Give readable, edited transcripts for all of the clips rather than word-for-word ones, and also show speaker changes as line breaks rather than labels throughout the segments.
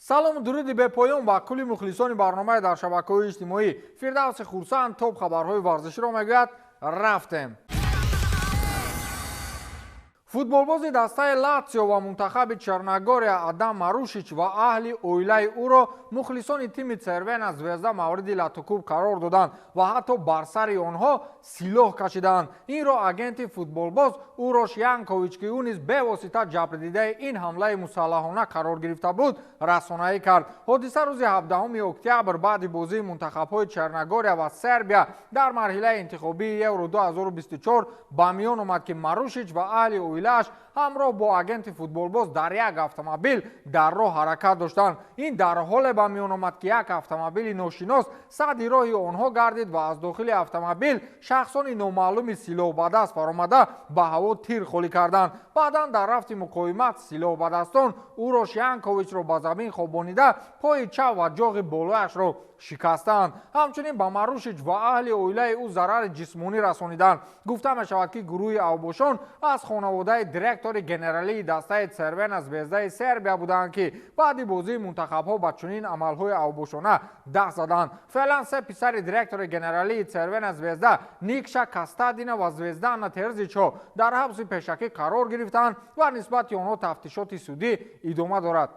Салому дуруди бепоён ба кулли мухлисони барномаи дар шабакаҳои иҷтимоӣ. Фирдавси Хурсанд топ хабарҳои варзиширо мегӯяд. Рафтем. Футболбози дастаи Латсио ва мунтахаби Черногория Адам Марушич ва аҳли оилаи ӯро мухлисони тими Цервена Звезда мавриди латукӯб қарор доданд ва ҳатто бар сари онҳо силоҳ кашиданд. Инро агенти футболбоз Урош Янкович, ки ӯ низ бевосита ҷабрдидаи ин ҳамлаи мусаллаҳона қарор гирифта буд, расонаӣ кард. Ҳодиса рӯзи 17 октябр баъди бозии мунтахабҳои Черногория ва Сербия дар марҳилаи интихобии Евро 2024 ба миён омад, ки Марушич ва аҳли оилааш ҳамроҳ бо агенти футболбоз дар як автомобил дар роҳ ҳаракат доштанд. Ин дар ҳоле ба миён омад, ки як автомобили ношинос садди роҳи онҳо гардид ва аз дохили автомобил шахсони номаълуми силоҳбадаст фаромада ба ҳаво тир холӣ карданд. Баъдан дар рафти муқовимат силоҳбадастон Урош Янковичро ба замин хобонида, пои чап ва ҷоғи болояшро шикастанд. Ҳамчунин ба Марушич ва аҳли оилаи ӯ зарари ҷисмонӣ расониданд. Гуфта мешавад, ки гурӯҳи авбошон аз хонаводаи директори генералии дастаи Цервена Звездаи Сербия буданд, ки баъди бозии мунтахабҳо ба чунин амалҳои авбошона даст заданд. Феълан се писари директори генералии Цервена Звезда Никша, Кастадина ва Звездана Терзичҳо дар ҳабси пешакӣ қарор гирифтанд ва нисбати онҳо тафтишоти судӣ идома дорад.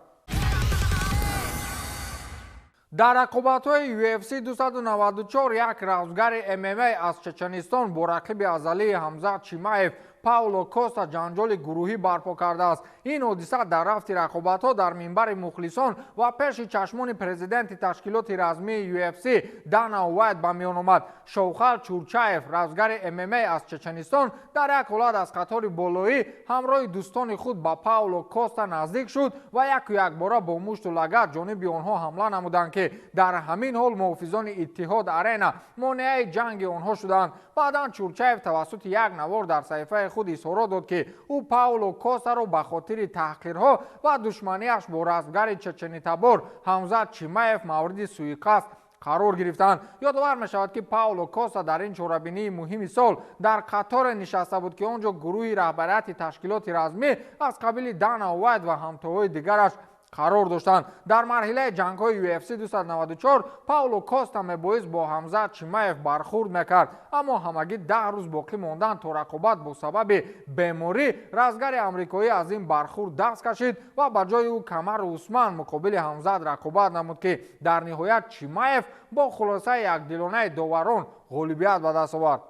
Дар рақобатҳои UFC 294 як равзгари ММА аз Чеченистон бо рақиби азалии Ҳамзат Чимаев Пауло Коста ҷанҷоли гурӯҳӣ барпо кардааст. Ин ҳодиса дар рафти рақобатҳо дар минбари мухлисон ва пеши чашмони президенти ташкилоти размии UFC Дана Уайт ба миён омад. Шовхал Чурчаев, равзгари ММА аз Чеченистон, дар як ҳолат аз қатори болоӣ ҳамроҳи дӯстони худ ба Пауло Коста наздик шуд ва яку якбора бо мушту лагат ҷониби онҳо ҳамла намуданд, ки дар ҳамин ҳол муҳофизони Иттиҳод Арена монеаи ҷанги онҳо шуданд. Баъдан Чурчаев тавассути як навор дар саҳифаи худ изҳорот дод, ки ӯ Пауло Костаро ба хотири таҳқирҳо ва душманиаш бо размгари чеченитабор Ҳамзат Чимаев мавриди суиқасд қарор гирифтанд. Ёдовар мешавад, ки Пауло Коста дар ин чорабинии муҳими сол дар қаторе нишаста буд, ки он ҷо гурӯҳи раҳбарияти ташкилоти размӣ аз қабили Дана Уайт ва ҳамтоҳои дигараш қарор доштанд. Дар марҳилаи ҷангҳои UFC 294 Пауло Коста мебоист бо Ҳамзат Чимаев бархурд мекард, аммо ҳамагӣ 10 рӯз боқӣ монданд то рақобат бо сабаби беморӣ разгари амрикоӣ аз ин бархурд даст кашид ва ба ҷои ӯ Камару Усман муқобили Ҳамзат рақобат намуд, ки дар ниҳоят Чимаев бо хулосаи якдилонаи доварон ғолибият ба даст овард.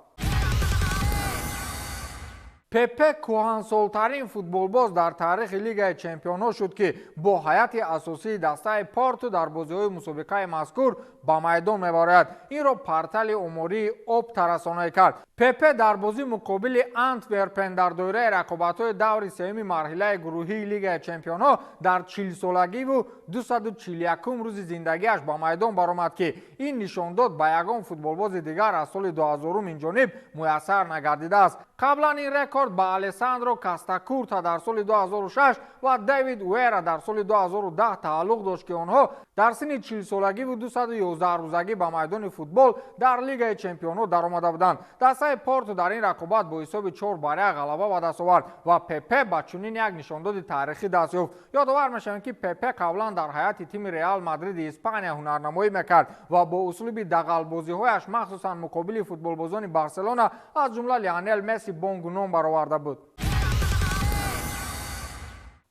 Пепе кӯҳансолтарин футболбоз дар таърихи Лигаи чемпионҳо шуд, ки бо ҳайати асосии дастаи Порту дар бозиҳои мусобиқаи мазкур ба майдон мебарояд. Инро портали омории Опта расонаӣ кард. Пепе дар бозӣ муқобили Антверпен дар доираи рақобатҳои даври сеюми марҳилаи гурӯҳии Лигаи чемпионҳо дар 40-солагиву 241 рӯзи зиндагиаш ба майдон баромад, ки ин нишондод ба ягон футболбози дигар аз соли 2000 инҷониб муяссар нагардидааст. Қаблан ин рекорд ба Алессандро Кастакурта дар соли 2006 ва Дэвид Уэра дар соли 2010 тааллуқ дошт, ки онҳо дар синни 40-солагиву 211 рӯзагӣ ба майдони футбол дар Лигаи чемпионҳо даромада буданд. Дастаи Порту дар ин рақобат бо ҳисоби 4-1 ғалаба ба даст овард ва Пепе ба чунин як нишондоди таърихӣ даст ёфт. Ёдовар мешавем, ки Пепе қаблан дар ҳайати тими Реал Мадриди Испания ҳунарнамоӣ мекард ва бо услуби дағалбозиҳояш, махсусан муқобили футболбозони Барселона, аз ҷумла Лионел Месси, бонгу ном бароварда буд.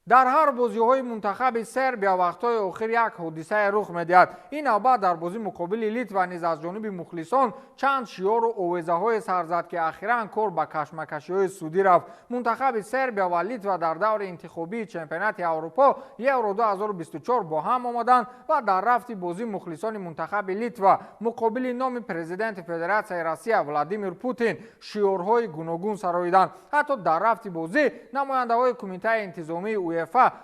Дар ҳар бозиҳои мунтахаби Сербия вақтҳои охир як ҳодисае рух медиҳад. Ин навбат дар бозӣ муқобили Литва низ аз ҷониби мухлисон чанд шиёру овезаҳое сар зад, ки ахиран кор ба кашмакашиҳои судӣ рафт. Мунтахаби Сербия ва Литва дар даври интихобии чемпионати Аврупо Евро 2024 бо ҳам омаданд ва дар рафти бозӣ мухлисони мунтахаби Литва муқобили номи президенти Федератсияи Россия Владимир Путин шиёрҳои гуногун сароиданд. Ҳатто дар рафти бозӣ намояндаҳои кумитаи интизомии УЕФА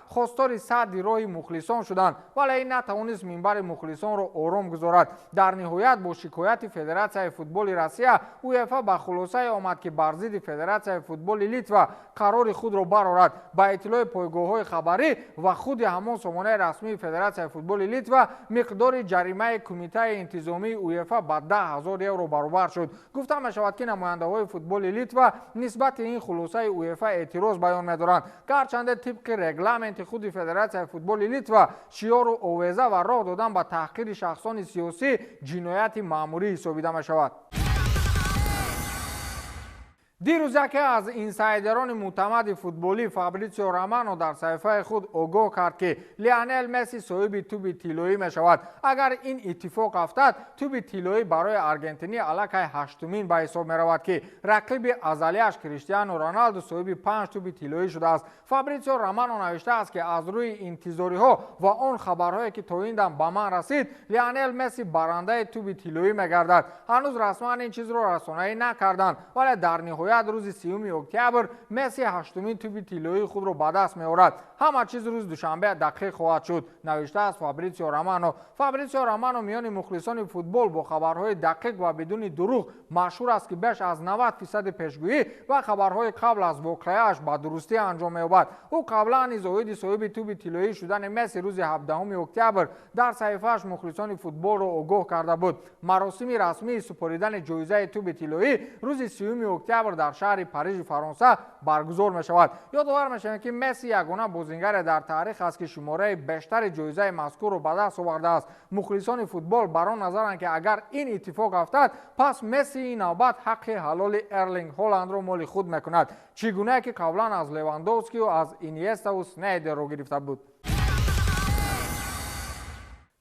хостори садди роҳи мухлисон шуданд, вале ин натавонист минбари мухлисонро ором гузорад. Дар ниҳоят бо шикояти Федератсияи футболи Россия УЕФА ба хулосае омад, ки бар зидди Федератсияи футболи Литва қарори худро барорад. Ба иттилои пойгоҳҳои хабарӣ ва худи ҳамон сомонаи расмии Федератсияи футболи Литва миқдори ҷаримаи кумитаи интизомии УЕФА ба 10 000 евро баробар шуд. Гуфта мешавад, ки намояндаҳои футболи Литва нисбати ин хулосаи УЕФА эътироз баён медоранд. Гарчанде тибқи Регламенти худи Федератсияи футболи Литва шиёру овеза ва роҳ додан ба таҳқири шахсони сиёсӣ ҷинояти маъмурӣ ҳисобида мешавад. Дирӯз яке аз инсайдерони мӯътамади футболӣ Фабритсио Романо дар саҳифаи худ огоҳ кард, ки Лионел Месси соҳиби тӯби тиллоӣ мешавад. Агар ин иттифоқ афтад, тӯби тиллоӣ барои аргентинӣ аллакай ҳаштумин ба ҳисоб меравад, ки рақиби азалиаш Криштиану Роналду соҳиби панҷ тӯби тиллоӣ шудааст. Фабритсио Романо навиштааст, ки аз рӯи интизориҳо ва он хабарҳое, ки то ин дам ба ман расид, Лионел Месси барандаи тӯби тиллоӣ мегардад. Ҳанӯз расман ин чизро расонаӣ накарданд, вале дар ниҳоят рӯзи 30 октябр Месси ҳаштумин тӯби тиллоии худро ба даст меорад. Ҳама чиз рӯзи душанбе дақиқ хоҳад шуд, навиштааст Фабритсио Романо. Фабритсио Романо миёни мухлисони футбол бо хабарҳои дақиқ ва бидуни дурӯғ машҳур аст, ки беш аз 90% пешгӯӣ ва хабарҳои қабл аз воқеааш ба дурустӣ анҷом меёбад. Ӯ қаблан низ оиди соҳиби тӯби тиллоӣ шудани Месси рӯзи 17 октябр дар саҳифааш мухлисони футболро огоҳ карда буд. Маросими расмии супоридани ҷоизаи тӯби тиллоӣ рӯзи 30 октябр дар шаҳри Парижи Фаронса баргузор мешавад. Ёдовар мешавем, ки Месси ягона бозингаре дар таърих аст, ки шумораи бештари ҷоизаи мазкурро ба даст овардааст. Мухлисони футбол бар он назаранд, ки агар ин иттифоқ афтад, пас Месси ин навбат ҳаққи ҳалоли Эрлинг Ҳоландро моли худ мекунад, чӣ гунае ки қаблан аз Левандовскию аз Иниеставу Снейдерро гирифта буд.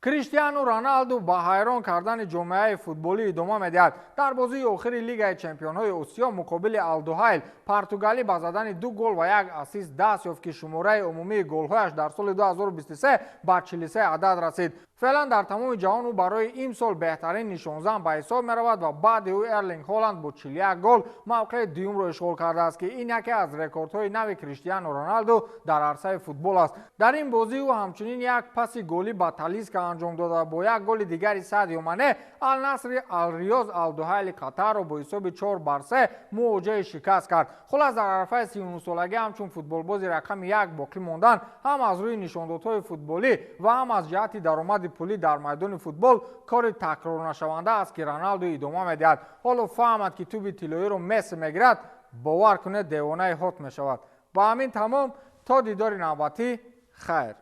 Криштиану Роналду ба ҳайрон кардани ҷомеаи футболӣ идома медиҳад. Дар бозии охири Лигаи чемпионҳои Осиё муқобили Алдуҳайл португалӣ ба задани ду гол ва як ассист даст ёфт, ки шумораи умумии голҳояш дар соли 2023 ба 43 адад расид. Феълан дар тамоми ҷаҳон ӯ барои имсол беҳтарин нишонзан ба ҳисоб меравад ва баъди ӯ Эрлинг Ҳоланд бо 41 гол мавқеи дуюмро ишғол кардааст, ки ин яке аз рекордҳои нави Криштиану Роналду дар арсаи футбол аст. Дар ин бозӣ ӯ ҳамчунин як паси голӣ ба Талиска анҷом дода, бо як голи дигари Садио Мане Алнасри Алриёз Алдуҳайли Қатарро бо ҳисоби 4-3 мувоҷиҳаи шикаст кард. Хулас, дар арафаи 39-солагӣ ҳамчун футболбози рақами як боқӣ мондан ҳам аз рӯи нишондодҳои футболӣ ва ҳам аз ҷиҳати даромади пулӣ дар майдони футбол кори такрорнашаванда аст, ки Роналду идома медиҳад. Ҳоло фаҳмад, ки тӯби тиллоиро Месси мегирад, бовар кунед, девонаи ҳот мешавад. Ба ҳамин тамом, то дидори навбатӣ, хайр.